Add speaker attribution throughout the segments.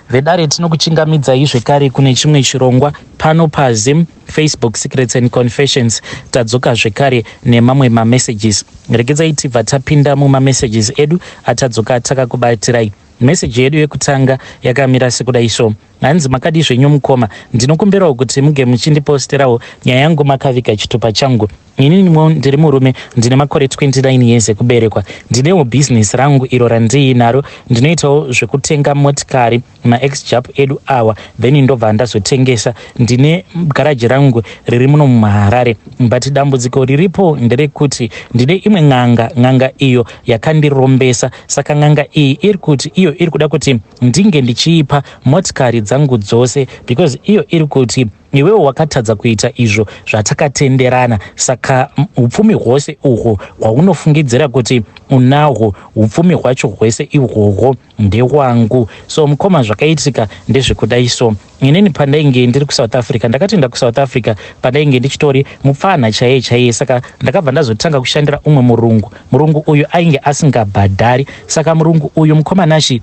Speaker 1: Vedare, tinokuchingamidzai zvekare kune chimwe chirongwa pano paZim Facebook Secrets and Confessions. Tadzoka zvekare nemamwe mamessages. Regedzai tibva tapinda mumamessages edu atadzoka takakubatirai. Meseji yedu yekutanga yakamira sekudai so. Hanzi, "Makadi zvenyu mukoma? Ndinokumbirawo kuti muge muchindiposterawo nyaya yangu makaviga chitupa changu. Inini ndiri murume, ndine makore 29 years ekuberekwa. Ndinewo bhizinesi rangu iro randiinaro. Ndinoitawo zvekutenga motikari, maexjap edu awa, then ndobva ndazotengesa. Ndine garaji rangu riri muno muHarare, but dambudziko riripo nderekuti ndine imwe n'anga, n'anga iyo yakandirombesa. Saka n'anga iyi iri kuti iyo iri kuda kuti ndinge ndichiipa motikari dzangu dzose, because iyo iri kuti iwewo wakatadza kuita izvo zvatakatenderana. Saka upfumi hwose uhwo hwaunofungidzira kuti unahwo, upfumi hwacho hwese ihwohwo ndehwangu." So mukoma, zvakaitika ndezvekudai so. Inini pandainge ndiri kuSouth Africa, ndakatoenda kuSouth Africa pandainge ndichitori mupfana chaiye chaiye. Saka ndakabva ndazotanga kushandira umwe murungu. Murungu uyu ainge asingabhadhari. Saka murungu uyu, mukomanashi,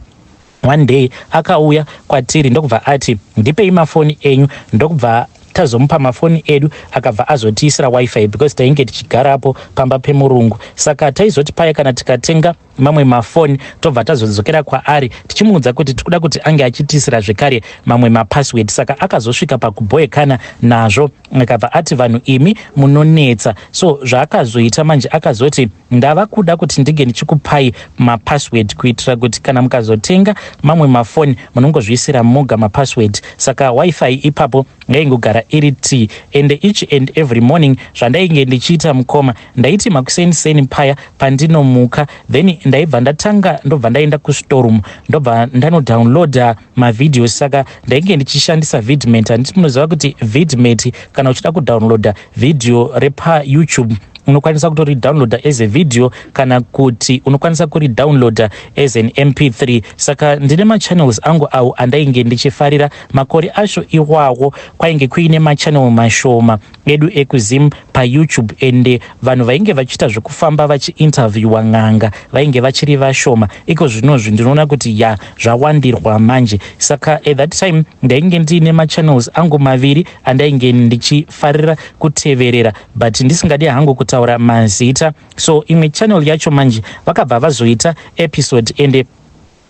Speaker 1: one day akauya kwatiri ndokubva ati, "Ndipei mafoni enyu." Ndokubva tazomupa mafoni edu. Akabva azotiisira WiFi because tainge tichigarapo pamba pemurungu. Saka taizoti paya kana tikatenga mamwe mafoni, tobva tazodzokera kwaari tichimuudza kuti tikuda kuti ange achitiisira zvekare mamwe mapassword. Saka akazosvika pakubhoekana nazvo, akabva ati, "Vanhu imi munonetsa." So zvaakazoita manje, akazoti, "Ndava kuda kuti ndinge ndichikupai mapassword kuitira kuti kana mukazotenga mamwe mafoni, munongozviisira moga mapassword." Saka WiFi ipapo yaingogara iri t and each and every morning zvandainge ndichiita, mukoma, ndaiti makuseniseni paya pandinomuka, then ndaibva ndatanga, ndobva ndaenda kustoreroom, ndobva ndanodownloada mavideos. Saka ndainge ndichishandisa Vidmate. Handiti munoziva kuti Vidmate, kana uchida kudownloada video repaYouTube, unokwanisa kutoridownloada as a video kana kuti unokwanisa kuridownloada as an MP3? Saka ndine machannels angu awo andainge ndichifarira. Makore acho iwawo kwainge kuine machannel mashoma edu ekuZim paYouTube, ende vanhu vainge vachiita zvekufamba vachiinterviewa n'anga vainge vachiri vashoma. Iko zvinozvi ndinoona kuti ya, zvawandirwa manje. Saka at that time ndainge ndiine machannels angu maviri andainge ndichifarira kuteverera, but ndisingadi hangu kutaura mazita. So imwe channel yacho manje vakabva vazoita episode, ende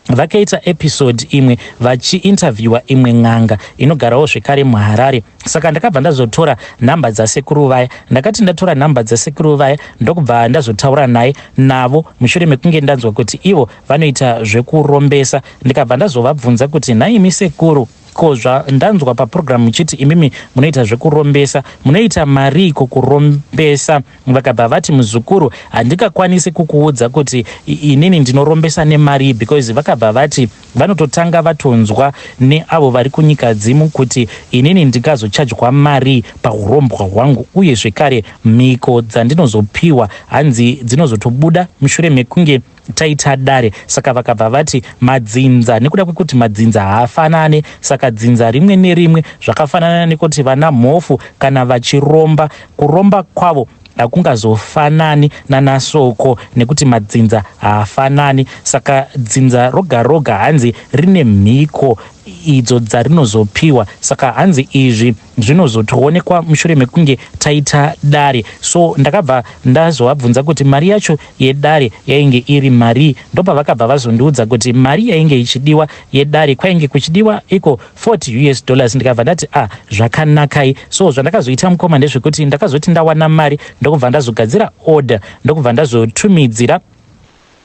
Speaker 1: vakaita episode imwe vachiinterviewa imwe n'anga inogarawo zvekare muHarare. Saka ndakabva ndazotora nhamba dzasekuru vaya. Ndakati ndatora nhamba dzasekuru vaya, ndokubva ndazotaura naye navo mushure mekunge ndanzwa kuti ivo vanoita zvekurombesa. Ndikabva ndazovabvunza kuti, "Nhaimi sekuru, ko zvandanzwa papurogiramu muchiti imimi munoita zvekurombesa, munoita mariko kurombesa?" Vakabva vati, "Muzukuru, handingakwanisi kukuudza kuti inini ndinorombesa nemari," because vakabva vati vanototanga vatonzwa neavo vari kunyika dzimu kuti inini ndingazochajwa mari paurombwa hwangu, uye zvekare mhiko dzandinozopiwa hanzi dzinozotobuda mushure mekunge taita dare. Saka vakabva vati madzinza, nekuda kwekuti madzinza haafanane, saka dzinza rimwe nerimwe, zvakafanana nekuti vana mhofu kana vachiromba, kuromba kwavo hakungazofanani nanasoko nekuti madzinza haafanani. Saka dzinza roga roga hanzi rine mhiko idzo dzarinozopiwa. Saka hanzi izvi zvinozotoonekwa mushure mekunge taita dare. So ndakabva ndazovabvunza kuti mari yacho yedare yainge iri mari. Ndopavakabva vazondiudza kuti mari yainge ichidiwa yedare, kwainge kuchidiwa iko 40 US dollars. Ndikabva ndati, "Ah, zvakanakai." So zvandakazoita, mukoma, ndezvekuti ndakazoti ndawana mari, ndokubva ndazogadzira order, ndokubva ndazotumidzira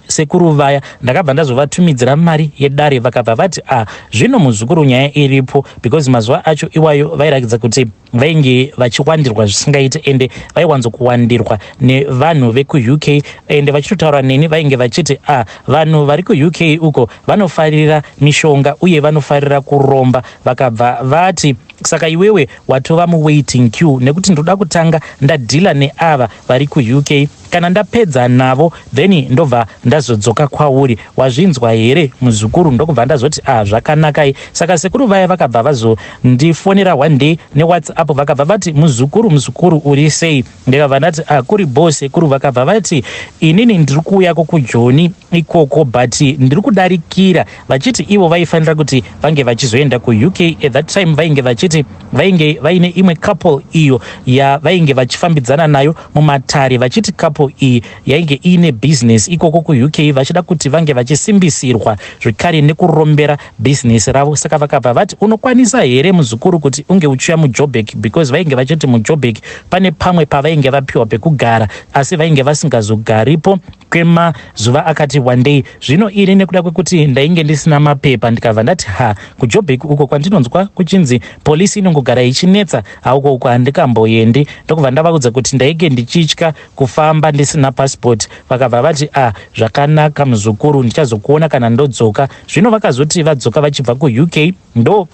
Speaker 1: sekuru vaya. Ndakabva ndazovatumidzira mari yedare. Vakabva vati, "Ah, zvino muzukuru, nyaya iripo," because mazuva acho iwayo vairakidza kuti vainge vachiwandirwa zvisingaiti, ende vaiwanzokuwandirwa nevanhu vekuUK. Ende vachitotaura neni vainge vachiti, "Ah, vanhu vari kuUK uko vanofarira mishonga uye vanofarira kuromba." Vakabva vati, "Saka iwewe watova muwaiting queue, nekuti ndoda kutanga ndadeala neava vari kuUK." Kana ndapedza navo then ndobva ndazodzoka kwauri. Wazvinzwa here muzukuru? Ndokubva ndazoti ah, zvakanakai. Saka sekuru vaya vakabva vazondifonera one day neWhatsApp, vakabva vati, "Muzukuru, muzukuru, uri sei?" Ndikabva ndati, "Ah, kuri bo, sekuru." Vakabva vati, "Inini ndiri kuuyako kuJoni ikoko, but ndiri kudarikira," vachiti ivo vaifanira kuti vange vachizoenda kuUK. At that time vainge vachiti vainge vaine imwe couple iyo yavainge vachifambidzana nayo mumatare, vachiti couple iyi yainge iine business ikoko kuUK, vachida kuti vange vachisimbisirwa zvekare nekurombera bhizinesi ravo. Saka vakabva vati, "Unokwanisa here, muzukuru, kuti unge uchiuya muJobek?" Because vainge vachiti muJobek pane pamwe pavainge vapiwa pekugara, asi vainge vasingazogaripo kwemazuva akati wandei. Zvino ini nekuda kwekuti ndainge ndisina mapepa, ndikabva ndati, "Ha, kuJobek uko kwandinonzwa kuchinzi polisi inongogara ichinetsa, hauko uko handikamboendi." Ndokubva ndavaudza kuti ndainge ndichitya kufamba ndisina passport. Vakabva vati, "A ah, zvakanaka muzukuru, ndichazokuona kana ndodzoka." Zvino vakazoti vadzoka vachibva kuUK, ndo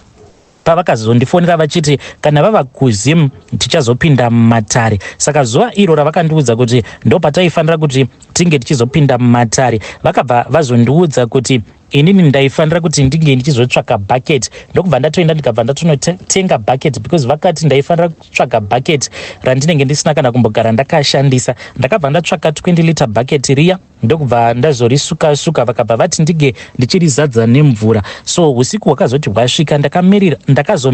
Speaker 1: pavakazondifonera vachiti kana vava kuZim tichazopinda mumatare. Saka zuva iro ravakandiudza kuti ndo pataifanira kuti tinge tichizopinda mumatare, vakabva vazondiudza kuti inini ndaifanira kuti ndinge ndichizotsvaka bucket. Ndokubva ndatoenda, ndikabva ndatonotenga bucket, because vakati ndaifanira kutsvaga bucket randinenge ndisina kana kumbogara ndakashandisa. Ndakabva ndatsvaka 20 liter bucket riya, ndokubva ndazorisuka suka. Vakabva vati ndinge ndichirizadza nemvura. So usiku hwakazoti hwasvika, ndakamirira, ndakazo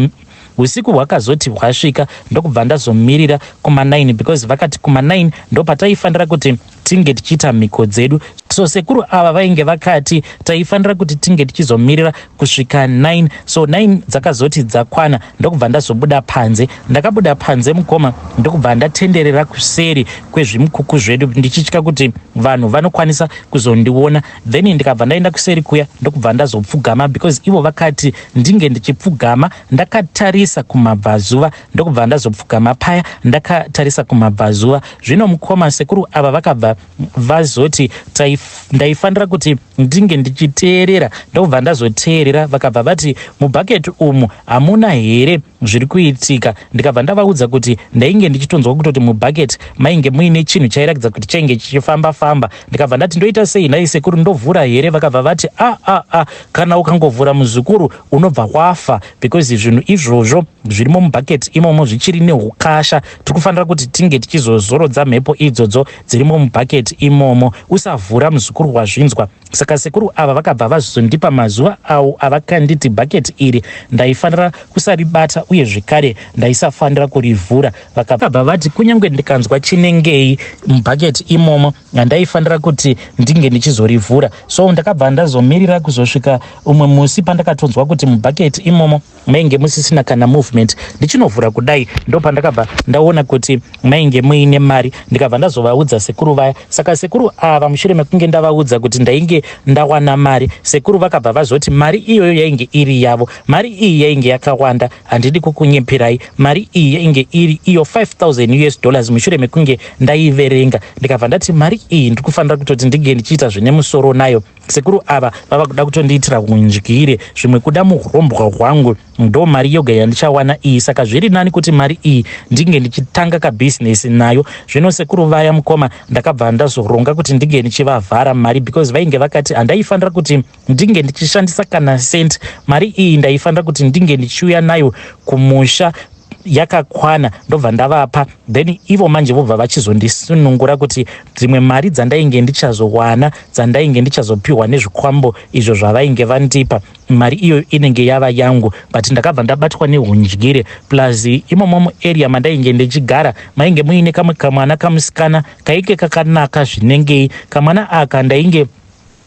Speaker 1: usiku hwakazoti hwasvika, ndokubva ndazomirira kuma9, because vakati kuma9 ndo pataifanira kuti tinge tichiita mhiko dzedu. So sekuru ava vainge vakati taifanira kuti tinge tichizomirira kusvika 9. So 9 dzakazoti dzakwana, ndokubva ndazobuda panze. Ndakabuda panze, mukoma, ndokubva ndatenderera kuseri kwezvimukuku zvedu, ndichitya kuti vanhu vanokwanisa kuzondiona. Then ndikabva ndaenda kuseri kuya, ndokubva ndazopfugama, because ivo vakati ndinge ndichipfugama ndakatarisa kumabvazuva. Ndokubva ndazopfugama paya ndakatarisa kumabvazuva. Zvino mukoma, sekuru ava vakabva vazoti ndaifanira kuti ndinge ndichiteerera. Ndokubva ndazoteerera. Vakabva vati, "Mubhaketi umu hamuna here zviri kuitika?" Ndikabva ndavaudza kuti ndainge ndichitonzwa kutoti mubhaketi mainge muine chinhu chairatidza kuti chainge chichifamba famba. Ndikabva ndati, "Ndoita sei nhai sekuru, ndovhura here?" Vakabva vati, "A a a, kana ukangovhura, muzukuru, unobva wafa, because zvinhu izvozvo zvirimo mubhaketi imomo zvichiri neukasha. Tiri kufanira kuti tinge tichizozorodza mhepo idzodzo dzirimo mubhaketi imomo. Usavhura, muzukuru, wazvinzwa?" Saka sekuru ava vakabva vazondipa mazuva awo avakanditi bhaketi iri ndaifanira kusaribata, uye zvekare ndaisafanira kurivhura. Vakabva vati kunyange ndikanzwa chinengei mubhaketi imomo, handaifanira kuti ndinge ndichizorivhura. So ndakabva ndazomirira kuzosvika umwe musi pandakatonzwa kuti mubhaketi imomo mainge musisina kana movement. Ndichinovhura kudai, ndo pandakabva ndaona kuti mainge muine mari. Ndikabva ndazovaudza sekuru vaya. Saka sekuru ava, mushure mekunge ndavaudza kuti ndainge ndawana mari, sekuru vakabva vazoti mari iyoyo yainge iri yavo. Mari iyi yainge yakawanda, handidi kukunyeperai. Mari iyi yainge iri iyo 5000 US dollars. Mushure mekunge ndaiverenga, ndikabva ndati mari iyi ndiri kufanira kutoti ndinge ndichiita zvine musoro nayo. Sekuru ava vava kuda kutondiitira undyire, zvimwe kuda murombwa hwangu. Ndo mari yoga yandichawana iyi, saka zviri nani kuti mari iyi ndinge ndichitanga kabhizinesi nayo. Zvino sekuru vaya, mukoma, ndakabva ndazoronga kuti ndinge ndichivavhara mari, because vainge vakati handaifanira kuti ndinge ndichishandisa kana cent. Mari iyi ndaifanira kuti ndinge ndichiuya nayo kumusha yakakwana, ndobva ndavapa. Then ivo manje vobva vachizondisunungura kuti dzimwe mari dzandainge ndichazowana, dzandainge ndichazopiwa nezvikwambo izvo zvavainge vandipa, mari iyoyo inenge yava yangu. But ndakabva ndabatwa neundyire. Plus imomo muarea mandainge ndichigara mainge muine kamwe kamwana kamusikana kainge kakanaka zvinengei. Kamwana aka ndainge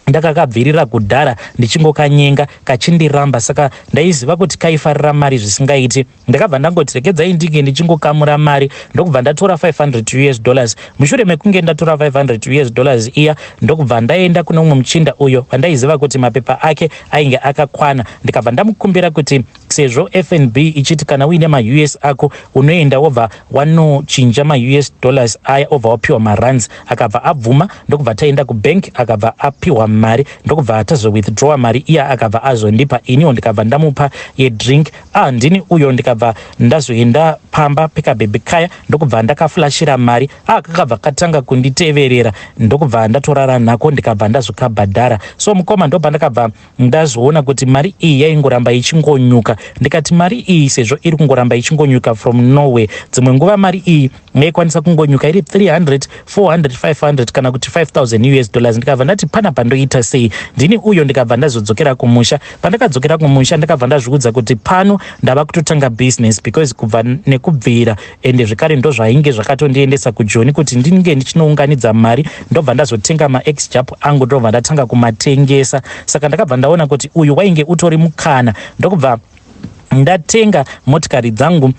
Speaker 1: ndakakabvirira kudhara ndichingokanyenga, kachindiramba. Saka ndaiziva kuti kaifarira mari zvisingaiti. Ndakabva ndangoti regedzai ndinge ndichingokamura mari. Ndokubva ndatora 500 US dollars. Mushure mekunge ndatora 500 US dollars iya, ndokubva ndaenda kune umwe muchinda uyo wandaiziva kuti mapepa ake ainge akakwana. Ndikabva ndamukumbira kuti Sezvo FNB ichiti kana uine maUS ako unoenda wobva wanochinja maUS dollars aya obva wapiwa marands. Akabva abvuma, ndokubva taenda kubank, akabva apiwa mari, ndokubva tazowithdrawa mari iya. Akabva azondipa iniwo, ndikabva ndamupa yedrink. Ah, ndini uyo ndikabva ndazoenda pamba pekabhebhi kaya, ndokubva ndakaflashira mari. Ah, kakabva katanga kunditeverera, ndokubva ndatorara nako, ndikabva ndazokabhadhara. So mukoma, ndobva ndakabva ndazoona kuti mari iyi yaingoramba ichingonyuka. Ndikati mari iyi sezvo iri kungoramba ichingonyuka from nowhere, dzimwe nguva mari iyi yaikwanisa kungonyuka iri 300, 400, 500 kana kuti 5000 US dollars. Ndikabva ndati panapa ndoita sei? Ndini uyo ndikabva ndazodzokera kumusha. Pandakadzokera kumusha, ndakabva ndazviudza kuti pano ndava kutotanga business, because kubva nekubvira, ende zvekare ndo zvainge zvakatondiendesa kuJoni kuti ndinge ndichinounganidza mari, ndobva ndazotenga maexjap angu, ndobva ndatanga kumatengesa. Saka ndakabva ndaona kuti uyu wainge utori mukana, ndokubva ndatenga motikari dzangu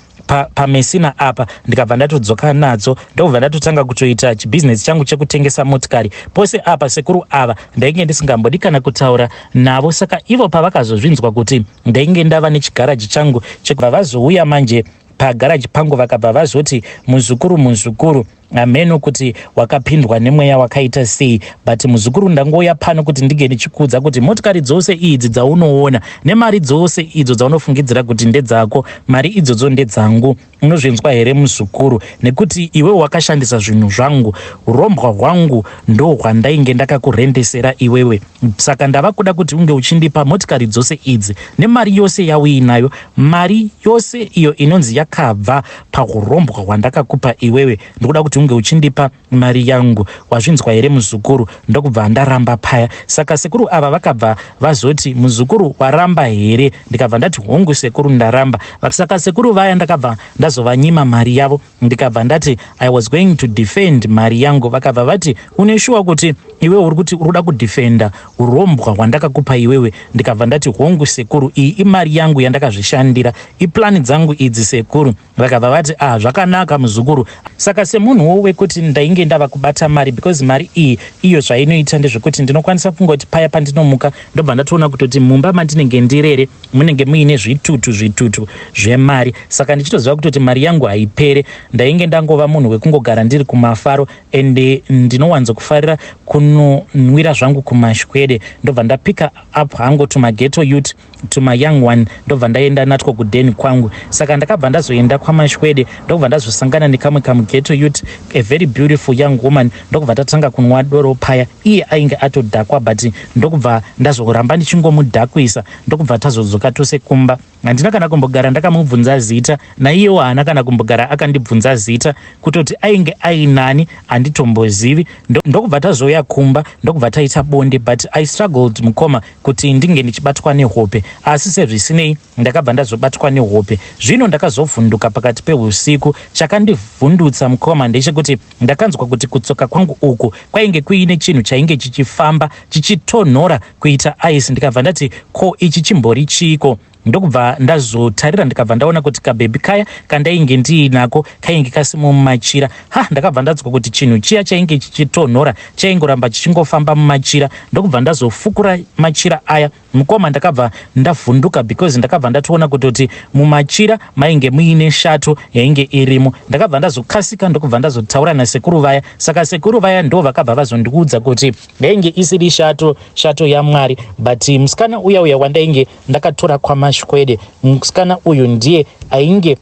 Speaker 1: paMesina pa apa, ndikabva ndatodzoka nadzo, ndokubva ndatotanga kutoita chibhizinesi changu chekutengesa motikari. Pose apa sekuru ava ndainge ndisingambodi kana kutaura navo. Saka ivo pavakazozvinzwa kuti ndainge ndava nechigaraji changu, chekubva vazouya manje pagaraji pangu, vakabva vazoti, "Muzukuru, muzukuru, hameno kuti wakapindwa nemweya wakaita sei, but muzukuru, ndangouya pano kuti ndinge ndichikuudza kuti motikari dzose idzi dzaunoona nemari dzose idzo dzaunofungidzira kuti ndedzako, mari idzodzo ndedzangu. Unozvinzwa here, muzukuru? Nekuti iwe wakashandisa zvinhu zvangu, urombwa hwangu ndo hwandainge ndakakurendesera iwewe. Saka ndava kuda kuti unge uchindipa motikari dzose idzi nemari yose yauinayo, mari yose iyo inonzi yakabva paurombwa hwandakakupa iwewe. Ndikuda kuti unge uchindipa mari yangu. Wazvinzwa here, muzukuru?" Ndokubva ndaramba paya. Saka sekuru ava vakabva vazoti, "Muzukuru, waramba here?" Ndikabva ndati, "Hongu sekuru, ndaramba." Saka sekuru vaya ndakabva ndazovanyima mari yavo, ndikabva ndati I was going to defend mari yangu. Vakabva vati, "Une shuwa kuti iwe uri kuti uri kuda kudefenda urombwa hwandakakupa iwewe?" Ndikabva ndati, "Hongu sekuru, iyi imari yangu yandakazvishandira, iplani dzangu idzi, sekuru." Vakabva vati, "Ah, zvakanaka, muzukuru." Saka semunhuwo wekuti ndainge ndava kubata mari, because mari iyi iyo zvainoita ndezvekuti ndinokwanisa kungoti paya pandinomuka, ndobva ndatoona kutoti mumba mandinenge ndirere munenge muine zvitutu zvitutu zvemari. Saka ndichitoziva kutoti mari yangu haipere. Ndainge ndangova munhu wekungogara ndiri kumafaro, ende ndinowanzokufarira kunonwira zvangu kumashwede. Ndobva ndapika up hangu tumaghetto youth, tumayoung one, ndobva ndaenda natwo kudheni kwangu. Saka ndakabva ndazoenda kwamashwede, ndokubva ndazosangana nekamwe kamughetto youth, a very beautiful young woman, ndokubva tatanga kunwa doro paya. Iye ainge atodhakwa, but ndokubva ndazoramba ndichingomudhakwisa, ndokubva tazodzoka tose kumba. Handina kana kumbogara ndakamubvunza zita, naiyewo haana kana kumbogara akandibvunza zita. Kutoti ainge ainani handitombozivi. Ndokubva tazouya kumba, ndokubva taita bonde, but I struggled, mukoma, kuti ndinge ndichibatwa nehope. Asi sezvisinei ndakabva ndazobatwa nehope. Zvino ndakazovhunduka pakati peusiku. Chakandivhundutsa, mukoma, ndechekuti ndakanzwa kuti kutsoka kwangu uku kwainge kuine chinhu chainge chichifamba chichitonhora kuita ice. Ndikabva ndati, "Ko, ichi chimbori chiko?" Ndokubva ndazotarira, ndikabva ndaona kuti kabhebhi kaya kandainge ndiinako kainge kasimo mumachira. Ha, ndakabva ndanzwa kuti chinhu chiya chainge chichitonhora chaingoramba chichingofamba mumachira. Ndokubva ndazofukura machira aya, mukoma, ndakabva ndavhunduka, because ndakabva ndatoona kutoti mumachira mainge muine shato yainge irimo. Ndakabva ndazokasika, ndokubva ndazotaura nasekuru vaya. Saka sekuru vaya ndo vakabva vazondiudza kuti yainge isiri shato, shato yaMwari, but musikana uya uya wandainge ndakatora kwamashwede, musikana uyu ndiye ainge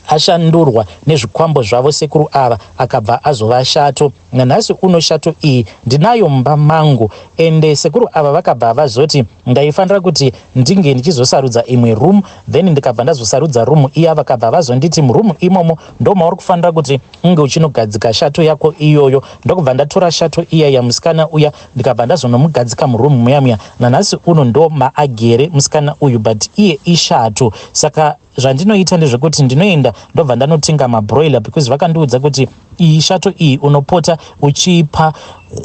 Speaker 1: ashandurwa nezvikwambo zvavo sekuru ava, akabva azova shato. Nanhasi uno shato iyi ndinayo mumba mangu. Ende sekuru ava vakabva vazoti ndaifanira kuti ndinge ndichizosarudza imwe room. Then ndikabva ndazosarudza room iya. Vakabva vazonditi muroom imomo ndo mauri kufanira kuti unge uchinogadzika shato yako iyoyo. Ndokubva ndatora shato iya yamusikana uya, ndikabva ndazonomugadzika muroom muya muya. Nanhasi uno ndo maagere musikana uyu, but iye ishato. Saka zvandinoita ndezvekuti ndinoenda, ndobva ndanotenga mabroiler, because vakandiudza kuti iyi shato iyi unopota uchipa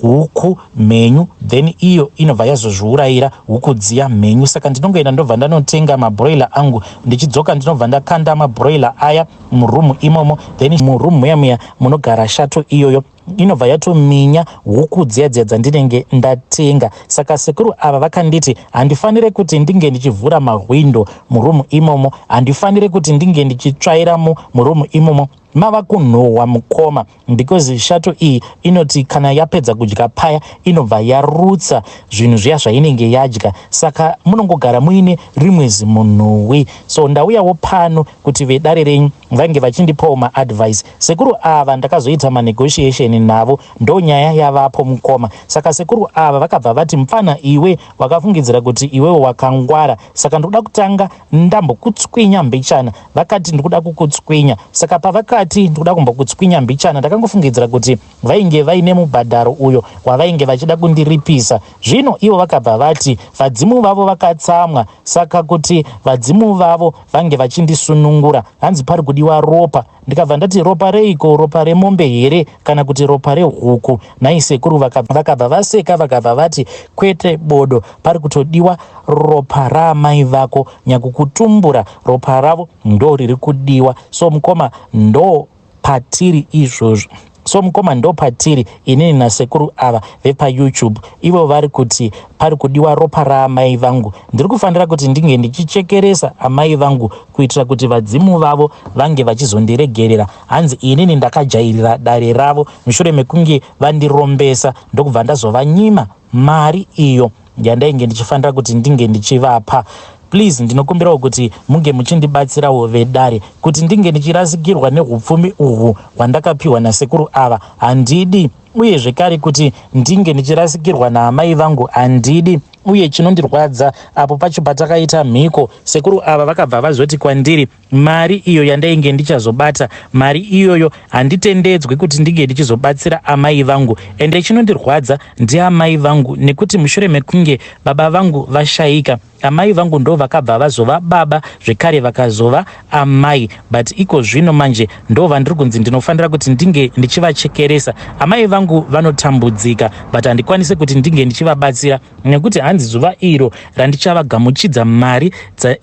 Speaker 1: huku mhenyu, then iyo inobva yazozviurayira huku dziya mhenyu. Saka ndinongoenda, ndobva ndanotenga mabroiler angu. Ndichidzoka, ndinobva ndakanda mabroiler aya muroom imomo, then muroom muya muya munogara shato iyoyo. Inobva yatominya huku dziya dziya dzandinenge ndatenga. Saka sekuru ava vakanditi handifanire kuti ndinge ndichivhura mahwindo murumu imomo, handifanire kuti ndinge ndichitsvairamo murumu imomo. Mava kunhuhwa mukoma, because shato iyi inoti kana yapedza kudya paya inobva yarutsa zvinhu zviya zvainenge yadya, saka munongogara muine rimwe zimunhuwi. So ndauyawo pano kuti vedare renyu vange vachindipawo maadvice. Sekuru ava ndakazoita manegotiation navo, ndo nyaya yavapo mukoma. Saka sekuru ava vakabva vati, "Mupfana iwe, wakafungidzira kuti iwewe wakangwara, saka ndoda kutanga ndambokutswinya mbichana." Vakati, "Ndikuda kukutswinya." Saka pavakati, "Ndikuda kumbokutswinya mbichana," ndakangofungidzira kuti vainge vaine mubhadharo uyo wavainge vachida kundiripisa. Zvino ivo vakabva vati vadzimu vavo vakatsamwa, saka kuti vadzimu vavo vange vachindisunungura, hanzi pari kudiwa ropa. Ndikabva ndati, "Ropa reiko? Ropa remombe here kana kuti ropa rehuku?" Nhai sekuru? Vakabva vaseka, vakabva vati, "Kwete bodo, pari kutodiwa ropa raamai vako nyakukutumbura, ropa ravo ndo riri kudiwa." So mukoma, ndo patiri izvozvo. So mukoma, ndo patiri inini nasekuru ava vepaYouTube. Ivo vari kuti pari kudiwa ropa raamai vangu. Ndiri kufanira kuti ndinge ndichichekeresa amai vangu kuitira kuti vadzimu vavo vange vachizondiregerera. Hanzi inini ndakajairira dare ravo mushure mekunge vandirombesa, ndokubva ndazovanyima mari iyo yandainge ndichifanira kuti ndinge ndichivapa. Please, ndinokumbirawo kuti munge muchindibatsirawo vedare. Kuti ndinge ndichirasikirwa neupfumi uhwu hwandakapiwa nasekuru ava handidi, uye zvekare kuti ndinge ndichirasikirwa naamai vangu handidi. Uye chinondirwadza, apo pacho patakaita mhiko, sekuru ava vakabva vazoti kwandiri mari iyo yandainge ndichazobata, mari iyoyo handitendedzwi kuti ndinge ndichizobatsira amai vangu. Ende chinondirwadza ndiamai vangu, nekuti mushure mekunge baba vangu vashayika, amai vangu ndo vakabva vazova baba, zvekare vakazova amai. But iko zvino manje ndo vandiri kunzi ndinofanira kuti ndinge ndichivachekeresa. Amai vangu vanotambudzika, but handikwanisi kuti ndinge ndichivabatsira, nekuti hanzi zuva iro randichavagamuchidza mari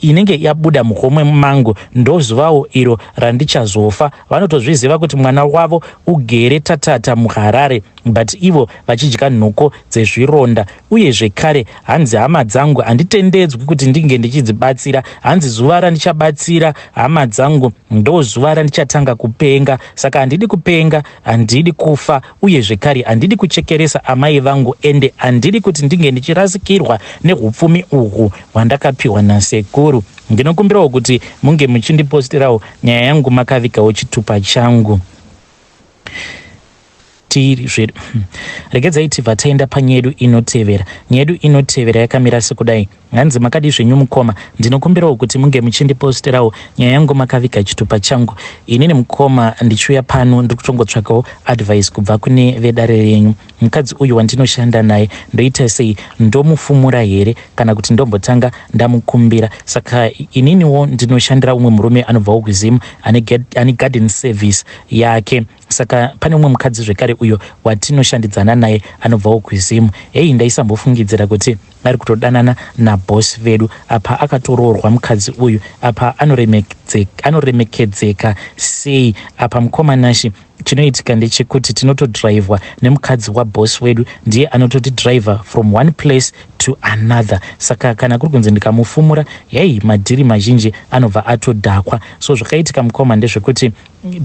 Speaker 1: inenge yabuda muhomwe mangu, ndo zuvawo iro randichazofa. Vanotozviziva kuti mwana wavo ugere tatata muHarare, but ivo vachidya nhoko dzezvironda. Uye zvekare hanzi hama dzangu handitendedzwi kuti ndinge ndichidzibatsira. Hanzi zuva randichabatsira hama dzangu ndo zuva randichatanga kupenga. Saka handidi kupenga, handidi kufa, uye zvekare handidi kuchekeresa amai vangu, ende handidi kuti ndinge ndichirasikirwa neupfumi uhwu hwandakapiwa nasekuru. Ndinokumbirawo kuti munge muchindipostirawo nyaya yangu makavigawo chitupa changu. Tiri zvedu, regedzai tibva taenda panyedu inotevera. Nyedu inotevera yakamira sekudai. Hanzi, "Makadi zvenyu mukoma? Ndinokumbirawo kuti munge muchindiposterawo nyaya yangu makaviga chitupa changu. Inini mukoma, ndichiuya pano ndiri kutongotsvakawo advice kubva kune vedare renyu. Mukadzi uyu wandinoshanda naye, ndoita sei? Ndomufumura here kana kuti ndombotanga ndamukumbira?" Saka ininiwo ndinoshandira umwe murume anobvawo kuZimu, ane garden service yake. Saka pane umwe mukadzi zvekare uyo watinoshandidzana naye anobvawo kuZimu. Hei, ndaisambofungidzira kuti ari kutodanana nabhosi vedu. Apa akatoroorwa mukadzi uyu, apa anoremekedzeka sei. Apa mukoma Nashi, chinoitika ndechekuti tinotodhiraivhwa nemukadzi wabhosi wedu, ndiye anototidhiraivha from one place to another. Saka kana kuri kunzi ndikamufumura, hei, madhiri mazhinji anobva atodhakwa. So zvakaitika mukoma ndezvekuti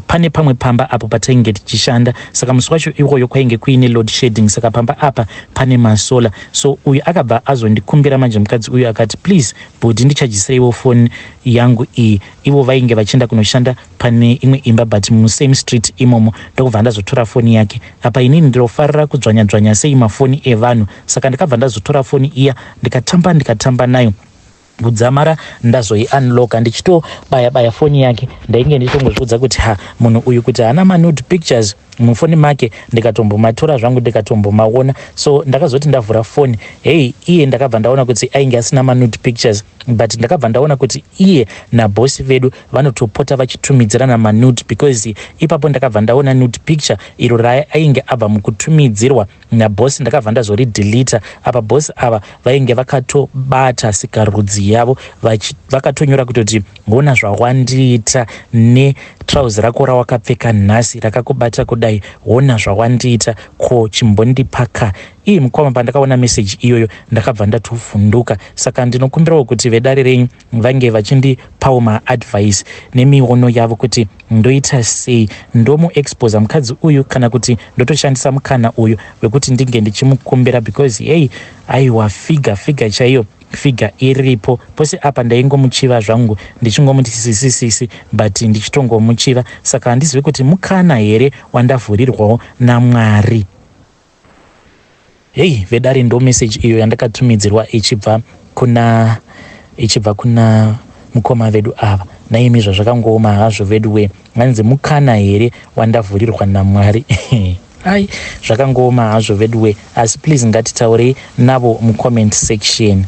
Speaker 1: pane pamwe pamba apo patainge tichishanda. Saka musi wacho iwoyo kwainge kuine load shedding, saka pamba apa pane masolar. So uyu akabva azondikumbira manje mukadzi uyu, akati, "Please bhudhi, ndichajiseiwo foni yangu iyi." Ivo vainge vachienda kunoshanda pane imwe imba, but musame street imomo. Ndokubva ndazotora foni yake. Apa inini ndinofarira kudzvanya dzvanya sei mafoni evanhu, saka ndikabva ndazotora foni iya, ndikatamba ndikatamba nayo kudzamara ndazoiunlocka. Ndichitobaya baya foni yake, ndainge ndichitongozviudza kuti, "Ha, munhu uyu kuti haana manude pictures mufoni make, ndikatombomatora zvangu, ndikatombomaona." So ndakazoti ndavhura foni, hei, iye ndakabva ndaona kuti ainge asina manude pictures, but ndakabva ndaona kuti iye nabhosi vedu vanotopota vachitumidzirana manude, because ipapo ndakabva ndaona nude picture iro raainge abva mukutumidzirwa nabhosi. Ndakabva ndazoridhilita. Apa bhosi ava vainge vakatobata sikarudzi yavo, vakatonyora kutoti, "Ngona zvawandiita." Trouse rako rawakapfeka nhasi rakakubata kudai, hona zvawandiita, ko chimbondipaka. Ii mukoma, pandakaona meseji iyoyo ndakabva ndatovhunduka. Saka ndinokumbirawo kuti vedare renyu vange vachindipawo maadvice nemiono yavo kuti ndoita sei, ndomuexposa mukadzi uyu kana kuti ndotoshandisa mukana uyu wekuti ndinge ndichimukumbira, because hei, aiwa, figure, figure chaiyo, figure iripo pose apa. Ndaingomuchiva zvangu ndichingomuti sisi, sisi, but ndichitongomuchiva. Saka handizivi kuti mukana here wandavhurirwawo naMwari. Hei vedare, ndo meseji iyo yandakatumidzirwa ichibva kuna mukoma vedu ava. Naimi, zvazvakangooma hazvo vedu we. Hanzi mukana here wandavhurirwa naMwari? Ai, zvakangooma hazvo vedu we, asi please ngatitaurei navo mucomment section.